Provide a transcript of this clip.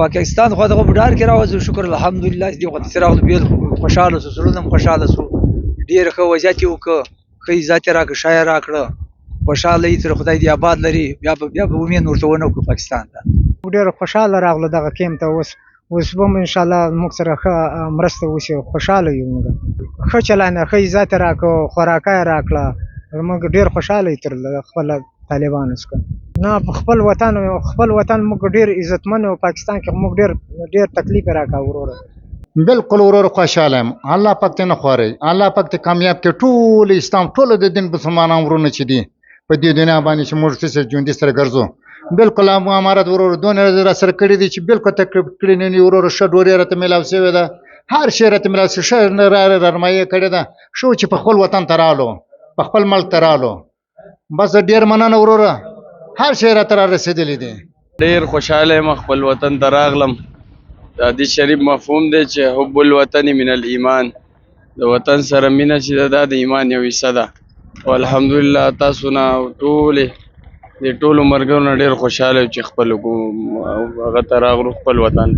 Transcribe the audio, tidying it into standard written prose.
پاکستان خو دغه بډار کې راوځو، شکر الحمدلله دې خو ته راغلو، بیل خوشاله سو، زړونه هم خوشاله سو. ډېر ښه وضعیت یې وکړ، ښه عزت یې راکړ، ښه یې راکړه، خوشاله یې تر خدای دې آباد لري. بیا به امید ورته ونه کړو پاکستان ته. ډېر خوشاله راغلو دغه کیمپ ته. اوس به هم انشاءالله موږ سره ښه مرسته وشي. خوشاله یو موږ، ښه چلند، ښه عزت یې راکړ، خوراکه یې راکړه. موږ ډېر خوشاله یو تر خپل طالبانو څخه. نه، په خپل وطن، خپل وطن موږ ډېر عزتمن یو. پاکستان کې موږ ډېر ډېر تکلیف یې راکړ وروره. بالکل ورور، خوشاله یم. الله پاک دې نه خواري، الله پاک دې کامیاب کړي ټول اسلام، ټول د دین مسلمانان ورونه چې دي په دې دنیا باندې چې موږ څه ژوندي سره ګرځو. بالکل امارت ورور دونه را سره کړی دي چې بالکل تکلیف کړی نه دي ورور. ښه ډوډۍ راته میلاو شوې ده، هر شی راته میلاو شوی، ښه رهنمایي کړې ده. ښه چې په خپل وطن ته رالو، په خپل ملک ته رالو. بس ډېر مننه وروره، هر شی راته را رسېدلی دی. ډیر خوشاله یم، خپل وطن ته راغلم. د حدیث شریف مفهوم دی چې حب الوطن من الایمان، د وطن سره مینه چې ده، دا د ایمان یو حصه ده. او الحمدلله تاسو نه ټولې د ټولو ملګرو نه ډیر خوشاله یو چې خپل هغه ته راغلو، خپل وطن ته.